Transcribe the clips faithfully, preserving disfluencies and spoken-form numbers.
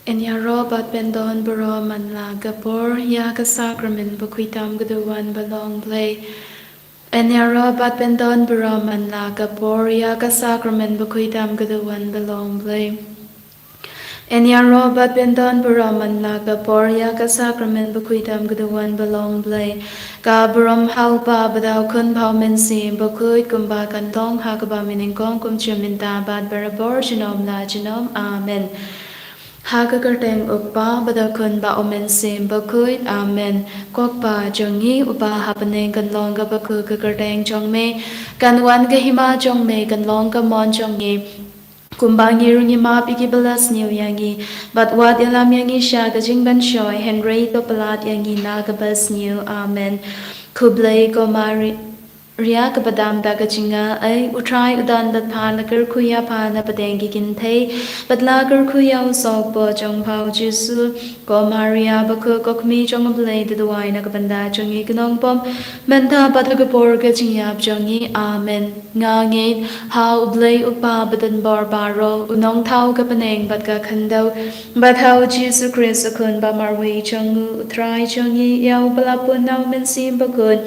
Yn ïaroh bad pyndon baroh man la ka por ïa ka sakramen bakhuid tam ka duwan ba long Blei. Yn ïaroh bad pyndon baroh man la ka por ïa ka sakramen bakhuid tam ka duwan ba long Blei. Yn ïaroh bad pyndon baroh man la ka por ïa ka sakramen bakhuid tam ka duwan ba long Blei. Ka burom ha u Kpa bad ha u Khun bad ha u Mynsiem Bakhuid, kumba kan long ha kaba mynnyngkong, kum junom mynta bad barabor, junom la junom. Amen. Ha ka kyrteng u Kpa bad u Khun bad u Mynsiem Bakhuid. Amen. Ko Kpa jong ngi uba ha bneng, kan long kaba khuid ka kyrteng jong me, kan wan ka hima jong me, kan long ka mon jong ngi, kumba ngi ruh ngi map ïa kiba la sniew ïa ngi. Bad wat ïalam ïa ngi sha ka jingpynshoi, hynrei to pyllait ïa ngi na kaba sniew. Amen. Khublei ko Maria, kaba dam da ka jingaiei, u Trai u don bad pha. La kyrkhu ïa pha na pdeng ki kynthei, bad la kyrkhu ïa u sohbor jong pha u Jisu. Ko Maria bakhuid, ko Kmie jong u Blei, to duwai na ka bynta jong ngi ki nongpop, mynta bad ha ka por ka jingïap jong ngi. Amen. Nga ngeit ha u Blei u Kpa badonbor baroh, u nongthaw ka bneng bad ka khyndew, bad ha u Jisu Khrist u Khun ba marwei jong u, u Trai jong ngi, ïa uba la pun na u Mynsiem Bakhuid,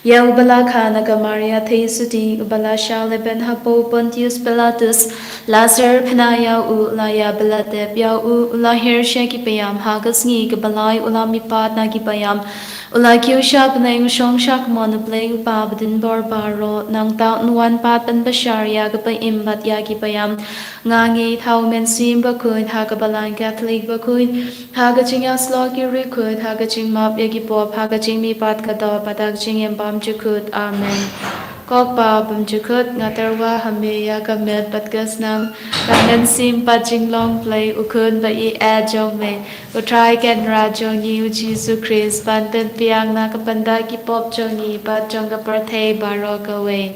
ïa uba la kha na ka Maria theisotti, uba la shah lehbeiñ hapoh Pontius Pilatus, la syrphna ïa u, la ïa ba la tep ïa u, u la hiar sha ki paidbah, ha ka sngi kaba lai u la mihpat na ki paidbah, u la kiew sha bneng, u shong sha ka mon u Blei u Kpa badonbor baroh. Nangta un wan pat ban bishar ïa ki ba im bad ïa ki ba ïap. Nga ngeit ha u Mynsiem Bakhuid, ha ka Balang Katholik bakhuid, ha ka jingïasyllok ki riewkhuid, ha ka jingmap ïa ki pop, ha ka jingmihpat ka doh, bad ha ka jingim bymjukut. Amen. Ko Kpa bymjukut, nga tyrwa ha me ïa ka met bad ka snam, ka mynsiem bad jinglong Blei u Khun ba ïeit jong me, u Trai Kynrad jong ngi u Jisu Khrist, ban pynbiang na ka bynta ki pop jong ngi bad jong ka pyrthei baroh kawei.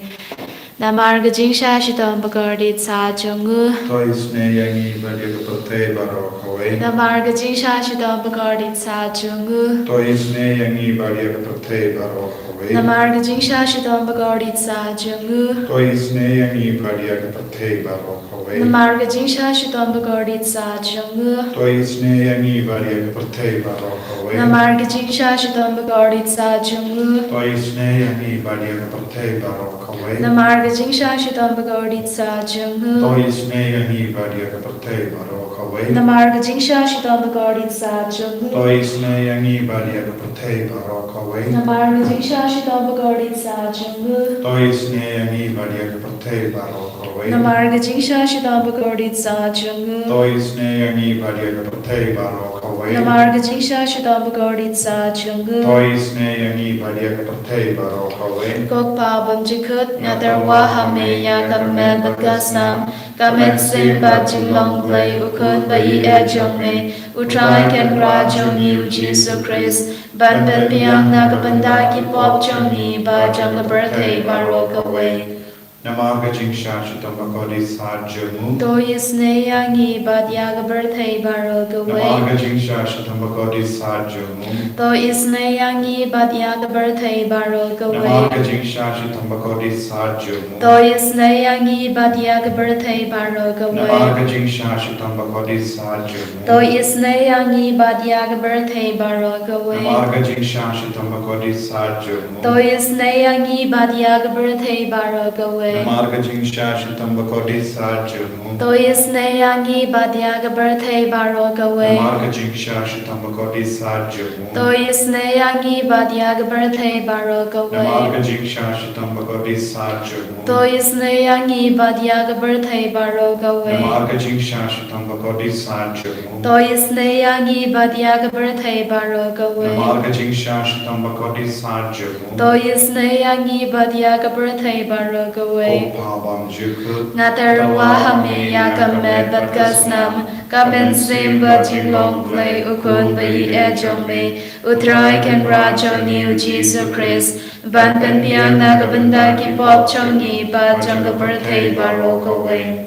Namar ka jingshah shitom bakordit satia jong u, to isynei ïa ngi bad ïa ka pyrthei baroh kawei. Namar ka jingshah shitom bakordit satia jong u, to isynei ïa ngi bad ïa ka pyrthei baroh kawei. Namar ka jingshah shitom bakordit satia jong u, to isynei ïa ngi bad ïa ka pyrthei baroh kawei. Namar ka jingshah shitom bakordit satia jong u, to isynei ïa ngi bad ïa ka pyrthei baroh kawei. Namar ka jingshah shitom bakordit satia jong u, to isynei ïa ngi bad ïa ka pyrthei baroh kawei. Namar ka jingshah shitom bakordit satia jong u, to isynei ïa ngi bad ïa ka pyrthei baroh kawei. Namar ka jingshah shitom bakordit satia jong u, to isynei ïa ngi bad ïa ka pyrthei baroh kawei. Namar ka jingshah shitom bakordit satia jong u, to isynei ïa ngi bad ïa ka pyrthei baroh kawei. Namar ka jingshah shitom bakordit satia jong u, to isynei ïa ngi bad ïa ka pyrthei baroh kawei. Namar ka jingshah shitom bakordit satia jong u, to isynei ïa ngi bad ïa ka pyrthei baroh kawei. Ko Kpa bymjukut, nga tyrwa ha me ïa ka met bad ka snam, ka mynsiem bad jinglong Blei u Khun ba ïeit jong me, u Trai Kynrad jong ngi u Jisu Khrist, ban pynbiang na ka bynta ki pop jong ngi bad jong ka pyrthei baroh kawei. Namar ka jingshah shitom bakordit satia jong u, to isynei ïa ngi bad ïa ka pyrthei baroh kawei. Namar ka jingshah shitom bakordit satia jong u, to isynei ïa ngi bad ïa ka pyrthei baroh kawei. Namar ka jingshah shitom bakordit satia jong u, to isynei ïa ngi bad ïa ka pyrthei baroh kawei. Namar ka jingshah shitom bakordit satia jong u, to isynei ïa ngi bad ïa ka pyrthei baroh kawei. Namar ka jingshah shitom bakordit satia jong u, to isynei ïa ngi bad ïa ka pyrthei baroh kawei. Namar ka jingshah shitom bakordit satia jong u, to isynei ïa ngi bad ïa ka pyrthei baroh kawei. Namar ka jingshah shitom bakordit satia jong u, to isynei ïa ngi bad ïa ka pyrthei baroh kawei. Namar ka jingshah shitom bakordit satia jong u, to isynei ïa ngi bad ïa ka pyrthei baroh kawei. Namar ka jingshah shitom bakordit satia jong u, to isynei ïa ngi bad ïa ka pyrthei baroh kawei. Namar ka jingshah shitom bakordit satia jong u, to isynei ïa ngi bad ïa ka pyrthei baroh kawei. Ko Kpa bymjukut, nga tyrwa ha me ïa ka met bad ka snam, ka mynsiem bad jinglong Blei u Khun ba ïeit jong me, u Trai Kynrad jong ngi u Jisu Khrist, ban pynbiang na ka bynta ki pop jong ngi bad jong ka pyrthei baroh kawei.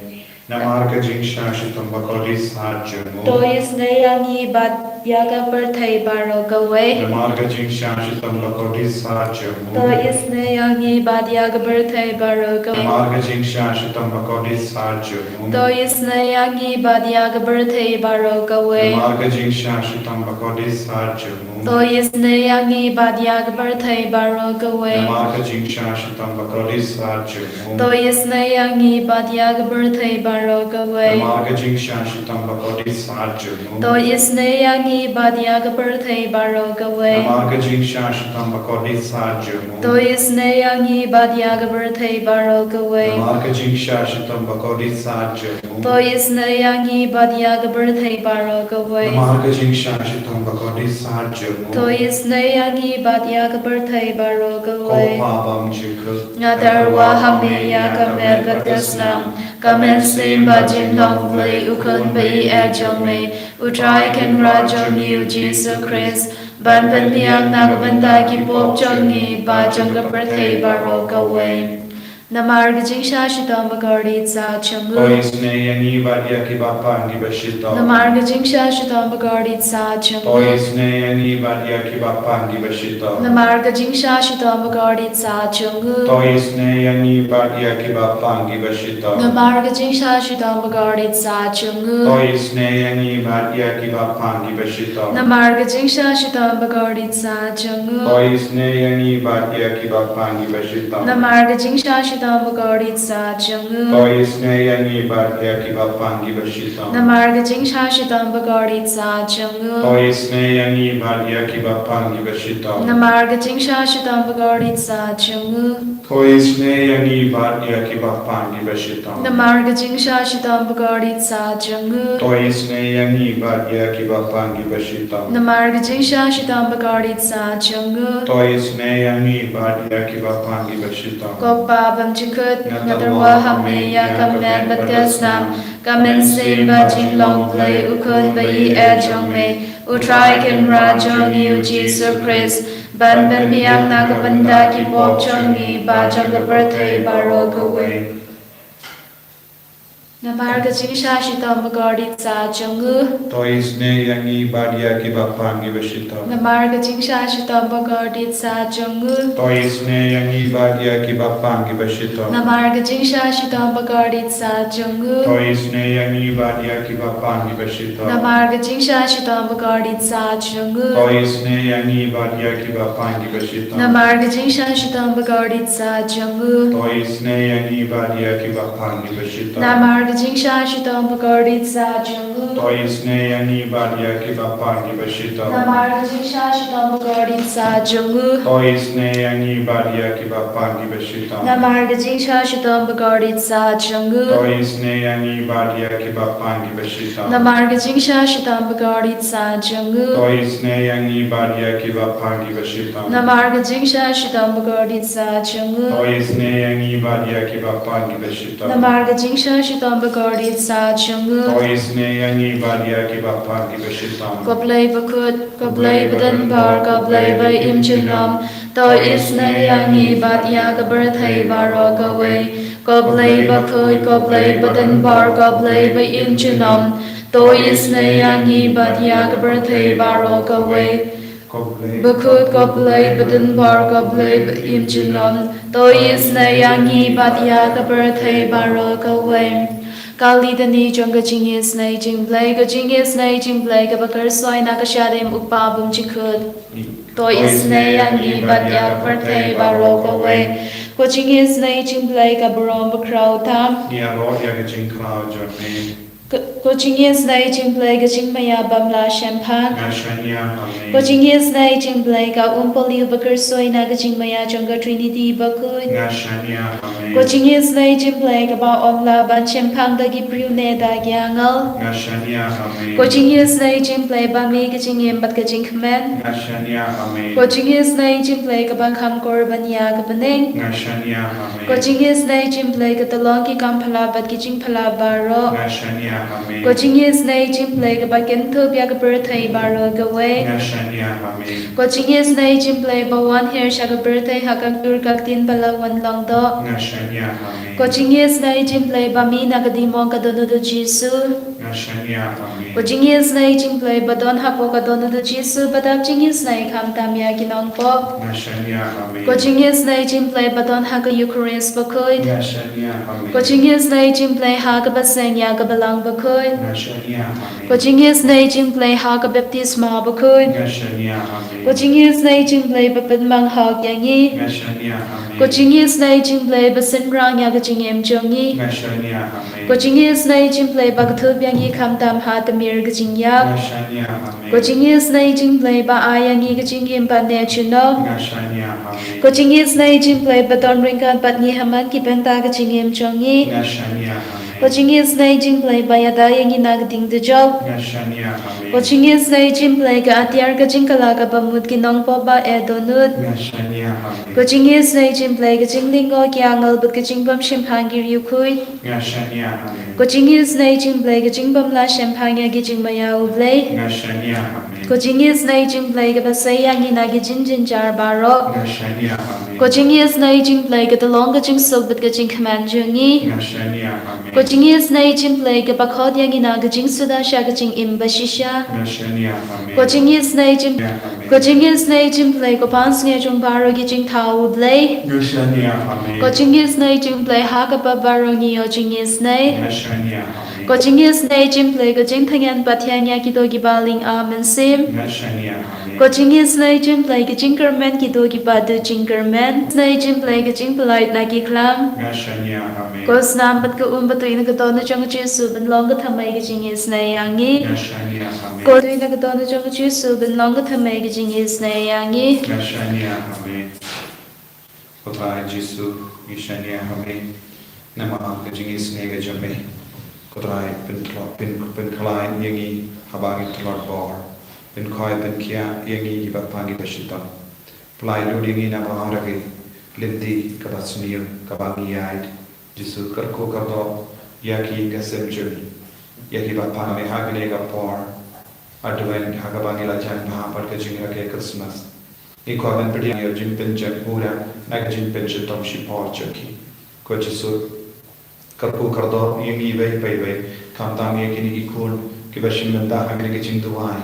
Namar ka jingshah shitom bakordit satia jong u, to isynei ïa ngi bad ïa ka pyrthei baroh kawei. Namar ka jingshah shitom bakordit sah jong u. To isynei ïa ngi bad ïa ka pyrthei baroh kawei. Namar ka jingshah shitom bakordit sah jong u. To isynei ïa ngi bad ïa ka pyrthei baroh kawei. Namar ka jingshah shitom bakordit sah jong u. To isynei ïa ngi bad ïa ka pyrthei baroh kawei. Namar ka jingshah shitom bakordit sah jong u. To isynei ïa ngi bad ïa ka pyrthei baroh kawei. Namar ka jingshah shitom bakordit sah jong u. To isynei ïa ngi bad ïa ka pyrthei baroh kawei. Namar ka jingshah shitom bakordit sah jong u. To isynei ïa ngi bad ïa ka pyrthei baroh kawei. Namar ka jingshah shitom bakordit sah jong u. To isynei ïa ngi bad ïa ka pyrthei baroh kawei. Namar ka jingshah shitom bakordit sah jong u. To isynei ïa ngi bad ïa ka pyrthei baroh kawei. Ko Pa bymjukut. Nga tyrwa ha me ïa ka met bad ka snam, ka mynsiem bad jinglong Blei u Khun ba ïeit jong me, U Trai Kynrad jong ngi U Jisu Khrist, ban pynbiang na ka bynta ki pop jong ngi bad jong ka pyrthei baroh kawei. Namar ka jingshah shitom bakordit sah jong u. To isynei ïa ngi bad ïa ki bapang ki bashitom. Namar ka jingshah shitom bakordit sah jong u. To isynei ïa ngi bad ïa ki bapang ki bashitom. Namar ka jingshah shitom bakordit sah jong u. To isynei ïa ngi bad ïa ki bapang ki bashitom. Namar ka jingshah shitom bakordit sah jong u. To isynei ïa ngi bad ïa ki bapang ki bashitom. Namar ka jingshah shitom bakordit sah jong u. To isynei ïa ngi bad ïa ki bapang ki bashitom. Namar ka jingshah shitom bakordit sah jong u. To isynei ïa ngi bad ïa ki bapang ki bashitom. Namar ka jingshah shitom bakordit sah jong u. To isynei ïa ngi bad ïa ki bapang ki bashitom. Namar ka jingshah shitom bakordit sah jong u. To isynei ïa ngi bad ïa ki bapang ki bashitom. Namar ka jingshah shitom bakordit sah jong u. To isynei ïa ngi bad ïa ki bapang ki bashitom. Namar ka jingshah shitom bakordit sah jong u. To isynei ïa ngi bad ïa ki bapang ki bashitom. Ko Pa bymjukut, nga tyrwa ha me ïa ka met bad ka snam, ka mynsiem bad jinglong Blei u Khun ba ïeit jong me, U Trai Kynrad jong ngi U Jisu Khrist, ban pynbiang na ka bynta ki pop jong ngi bad jong ka pyrthei baroh kawei. Namar ka jingshah shitom bakordit sah jong u. To isynei ïa ngi bad ïa ki bapang ki bashitom. Namar ka jingshah shitom bakordit sah jong u. To isynei ïa ngi bad ïa ki bapang ki bashitom. Namar ka jingshah shitom bakordit sah jong u. To isynei ïa ngi bad ïa ki bapang ki bashitom. Namar ka jingshah shitom bakordit sah jong u. To isynei ïa ngi bad ïa ki bapang ki bashitom. Namar ka jingshah shitom bakordit sah jong u. To isynei ïa ngi bad ïa ki bapang ki bashitom. Namar ka jingshah shitom bakordit sah jong u. To isynei ïa ngi bad ïa ki bapang ki bashitom. Namar ka jingshah shitom bakordit sah jong u. To isynei ïa ngi bad ïa ki bapang ki bashitom. Namar ka jingshah shitom bakordit sah jong u. To isynei ïa ngi bad ïa ki bapang ki bashitom. Namar ka jingshah shitom bakordit sah jong u. To isynei ïa ngi bad ïa ki bapang ki bashitom. Namar ka jingshah shitom bakordit sah jong u. To isynei ïa ngi bad ïa ki bapang ki bashitom. Namar ka jingshah shitom bakordit sah jong u. To isynei ïa ngi bad ïa ki bapang ki bashitom. Ko Blei bakhuid, ko Blei badonbor, ko Blei ba im junom, to isynei ïa ngi bad ïa ka pyrthei baroh kawei. Ko Blei bakhuid, ko Blei badonbor, ko Blei ba im junom, to isynei ïa ngi bad ïa ka pyrthei baroh kawei. Bakhuid, ko Blei badonbor, ko Blei ba im junom, to isynei ïa ngi bad ïa ka pyrthei baroh kawei. Ka litany jong ka jingisynei jong U Blei. Ka jingisynei jong U Blei kaba kyrsoi na ka shadem U Kpa bymjukut, to isynei ïa ngi bad ïa ka pyrthei baroh kawei. Ka jingisynei jong U Blei ka burom bakhraw tam. Ngi ïaroh ïa ka jingkhraw jong me. Ka, ka jingisynei jong U Blei ka jingmaïa bym lah shemphang. Nga shaniah ha me. Ka jingisynei jong U Blei ka umpohliew ba kyrsoi na ka jingmaïa jong ka Trinity bakhuid. Nga shaniah ha me. Ka jingisynei jong U Blei kaba ym lah ban shemphang da ki briew ne da ki angel. Nga shaniah ha me. Ka jingisynei jong U Blei ba mih ka jingim bad ka jingkmen. Nga shaniah ha me. Ka jingisynei jong U Blei kaba kham kor ban ïa ka bneng. Nga shaniah ha me. Ka jingisynei jong U Blei ka tyllong ki kam phylla bad ki jingphylla baroh. Nga shaniah ha me. Ka jingisynei jong U Blei kaba kynthup ïa ka pyrthei baroh kawei. Nga shaniah ha me. Ka jingisynei jong U Blei ba wan hiar sha ka pyrthei ha ka ktur ka ktien ba la wan long doh. Nga shaniah ha me. Ka jingisynei jong U Blei ba mih na ka diengmong ka dohnud U Jisu. Nga shaniah ha me. Ko jingisynei jingblei ba don hapoh ka dohnud u Jisu ba dap jingisynei khamtam ïa ki nongpop. Nga shaniah ha me. Ko jingisynei jingblei ba don ha ka Eukharist bakhuid. Nga shaniah ha me. Ko jingisynei jingblei ha kaba seng ïa ka Balang bakhuid. Nga shaniah ha me. Ko jingisynei jingblei ha ka baptisma bakhuid. Nga shaniah ha me. Ko jingisynei jingblei ba pynmang hok ïa ngi. Nga shaniah ha me. Ko jingisynei jingblei ba synrang ïa ka jingim jong ngi. Nga shaniah ha me. Ko jingisynei jingblei ba kdup ïa ngi khamtam ha tmier ka jingïap. Nga shaniah ha me. Ko jingisynei jingblei ba ai ïa ngi ka jingim ba neh junom. Nga shaniah ha me. Ko jingisynei jingblei ba don ryngkat bad ngi ha man ki bynta ka jingim jong ngi. Nga shaniah ha me. Ko jingisynei jingblei ba ïada ïa ngi na ka ding dujok. Nga shaniah ha me. Ko jingisynei jingblei ka atiar ka jingkylla kaba mut ki nongpop ba eh dohnud. Nga shaniah ha me. Ko jingisynei jingblei ka jinglyngngoh ki angel bad ka jingbym shemphang ki riewkhuid. Nga shaniah ha me. Ko jingisynei jingblei ka jingbym lah shemphang ïa ki jingmaïa u Blei. Nga shaniah ha me. Ko jingisynei jingblei kaba sei ïa ngi na ki jingjynjar baroh. Nga shaniah ha me. Ko jingisynei jingblei ka tyllong ka jingsuk bad ka jingkmen jong ngi. Nga shaniah ha me. Ko jingisynei jingblei kaba khot ïa ngi na ka jingsuda sha ka jingim bashisha. Nga shaniah ha me. Ko jingisynei jing Nga shaniah ha me. Ko jingisynei jingblei ko pansngiat jong baroh ki jingthaw u Blei. Nga shaniah ha me. Ko jingisynei jingblei ha kaba baroh ngi ïoh jingisynei. Nga shaniah ha me. Ko jingisynei jingblei ka jingthngan pathiang ïa kito kiba lyngba mynsiem. Nga shaniah ha me. Ko jingisynei jingblei ka jingkyrmen kito kiba duh jingkyrmen. Isynei jingblei ka jingpynlait na ki khlam. Nga shaniah ha me. Ko snam bad ka um ba tuid na ka dohnud jong u Jisu ban long ka thymmai ka jingisynei ïa ngi. Nga shaniah ha me. Ko tuid na ka dohnud jong u Jisu ban long ka thymmai ka jingisynei ïa ngi. Nga shaniah ha me. Ko Trai Jisu, ngi shaniah ha me namar ka jingisynei ka jong me. Ko Trai, pyntlot, pyn, pynkhlaiñ ïa ngi haba ngi tlot bor. Pynkhoi pynkhiah ïa ngi kiba pang kiba shitom. Pynlait lut ïa ngi na baroh ki lynti kaba sniew kaba ngi ïaid. Jisu, kyrkhu kyrdoh ïa ki ïing ki sem jong ngi, ïa kiba pang me ha kane ka por Advent ha kaba ngi la jan bha bad ka jingrakhe Christmas. Ngi kwah ban pdiang ïa u jingpynjot pura na ka jingpynshitom shipor jong ki. Ko Jisu, kyrkhu kyrdoh ïa ngi iwei pa iwei, khamtam ïa kine ki khun kiba shim bynta ha kane ka jingduwai.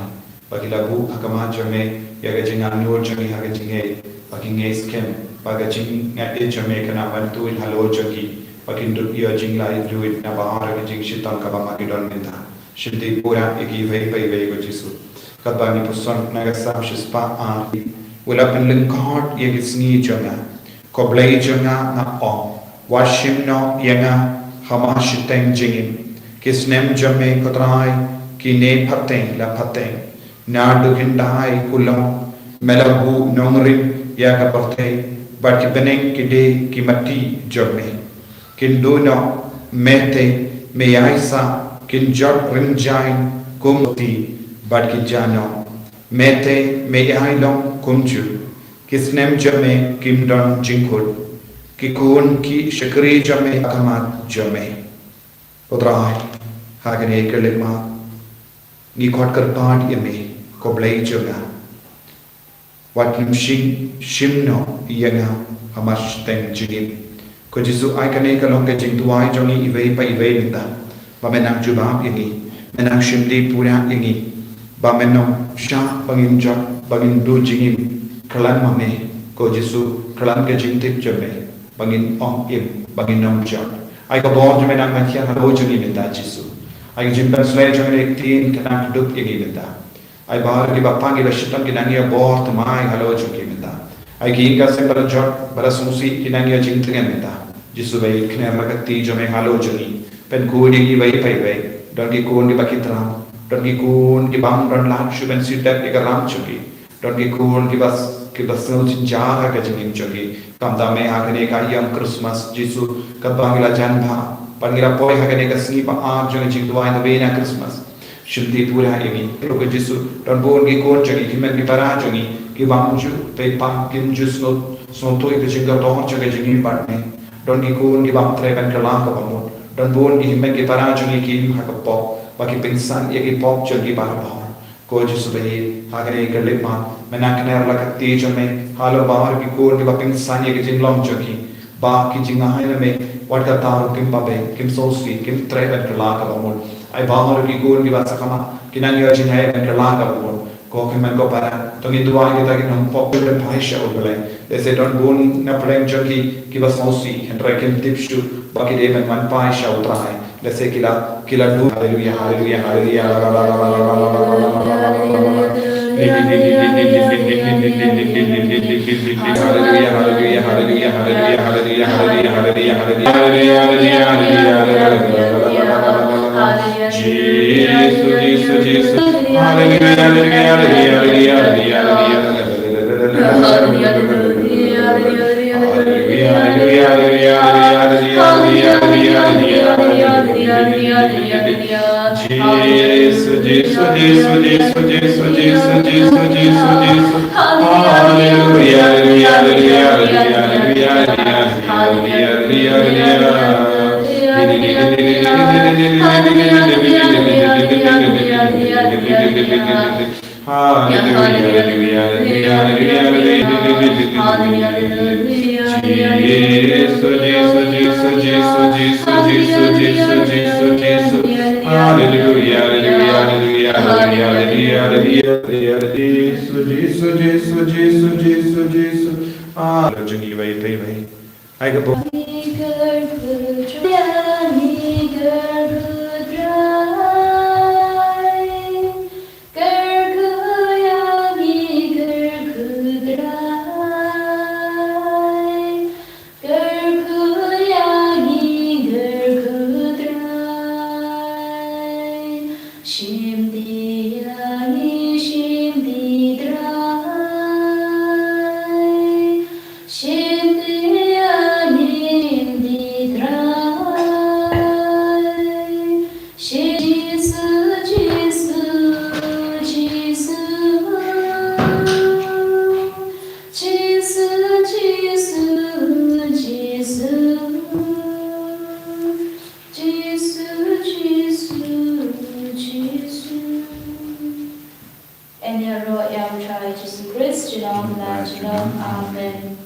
Ba ki la buh ha khmat jong me ïa ka jingangnud jong ngi ha ka jingngeit, ba ki ngeit skhem ba ka jingngeit jong me kan nang ban tuid halor jong ki, ba kin dup ïoh jinglaitluid na baroh ki jingshitom kaba ma ki don mynta. Shimti pura ïa ki iwei pa iwei ko Jisu. Katba ngi puson na ka Salm shispah ar, u la pynlyngkot ïa ki sngi jong nga. Ko Blei jong nga, nga ong, wat shim noh ïa nga ha mar shiteng jingim. Ki snem jong me ko Trai, kine pateng la pateng. Naduh hyndai kulong me la buh nongrim ïa ka pyrthei, bad ki bneng ki dei ki mati jong me. Kin duh noh, me te me ïai sah, kin jot rynjaiñ kum ti, bad ki ja noh. Me te me ïai long kumjuh. Ki snem jong me kim don jingkut. Ki khun ki shakri jong me ha khmat jong me. Ko Trai, ha kane ka leit ma ngi khot kyrpad ïa me, ko Blei jong nga. Wat nym shim, shim noh ïa nga ha mar shiteng jingim. Ko Jisu, ai kane ka long ka jingduwai jong ngi iwei pa iwei mynta. Ba men nang jubab ïa ngi, men nang shimti pura ïa ngi. Ba men nang shah ba ngin jot, ba ngin duh jingim khlem ma me. Ko Jisu, khlem ka jingtip jong me, ba ngin ong im, ba ngin nang jot. Ai ka bor jong me nang ban thiah halor jong ngi mynta Jisu. Ai ka jingpynshlei jong me ktien ka nang kdup ïa ngi mynta. Ai baroh kiba pang kiba shitom ki nang ïoh bor thymmai halor jong ki mynta. Ai ki ïing ki sem ba la jot ba la sngewsih ki nang ïoh jingtngen mynta. Jisu ba ïeit, kner la ka kti jong me halor jong ngi. Pynkhuid ïa ngi iwei pa iwei. Don ki khun kiba ki tram. Don ki khun ki bym don lad shuh ban siew dep ïa ka ram jong ki. Don ki khun kiba, kiba sngew jynjar ha ka jingim jong ki. Khamtam me ha kane ka ïing Christmas Jisu, katba ngi la jan bha, bad ngi la poi ha kane ka sngi ba ar jong ka jingduwai nabynta Christmas. Shimti pura ïa ngi, ko Jisu, don bun ki khun jong ngi, ki hynmen ki para jong ngi, ki bym ju peit pang, kim ju sngewthuh, sngewthuh ïa ka jingkordor jong ka jingim bad me. Don ki khun ki bym treh ban kylla kaba mut. Don bun ki hynmen ki para jong ngi ki im ha ka pop, ba ki pynsan ïa ki pop jong ki baroh. Ko Jisu ba ïeit, ha kane ka leit ma, men nang kner la ka kti jong me halor baroh ki khun kiba pynsan ïa ka jinglong jong ki. Ba ki jngai na me, wat kata ruh kim pabei, kim sngewsih, kim treh ban kylla kaba mut. Ai ba ma ruh ki khun kiba sa khmat ki nang ïoh jingïaid ban kylla ka bun. Ko khun man ko para, to ngin duwai kita ki nongpop ki ban phai sha U Blei. Lehse don bun na pdeng jong ki kiba sngewsih, hynrei kim tip shuh ba ki dei ban wan phai sha U Trai. Lehse ki la, ki la duh. Haleluya, haleluya, haleluya. Haleluya, haleluya, haleluya, haleluya, haleluya, haleluya, haleluya, haleluya, haleluya, haleluya, haleluya, haleluya, haleluya, haleluya, haleluya. Jisu, Jisu, Jisu. Haleluya, haleluya, haleluya, haleluya, haleluya, haleluya. Haleluya, haleluya, haleluya, haleluya, haleluya, haleluya, haleluya, haleluya, haleluya. Jisu, Jisu, Jisu, Jisu, Jisu, Jisu, Jisu, Jisu, Jisu. Haleluya, haleluya, haleluya, haleluya, haleluya, haleluya, haleluya, haleluya. Haleluya, haleluya, haleluya, haleluya, haleluya. Haleluya, haleluya, haleluya, haleluya, haleluya, haleluya. Jisu, Jisu, Jisu, Jisu, Jisu, Jisu, Jisu, Jisu. Haleluya, haleluya, haleluya, haleluya, haleluya, haleluya. Jisu, Jisu, Jisu, Jisu, Jisu, Jisu. Haleluya, jong i wei, wei, wei. Ai ka bok. Shim ti ïa ngi, shim ti Trai. Shim ti ïa ngi, shim ti Trai. Shim Jisu, Jisu, Jisu. Jisu, Jisu, Jisu. Jisu, Jisu, Jisu. Yn ïaroh ïa U Trai Jisu Khrist, junom la junom. Amen.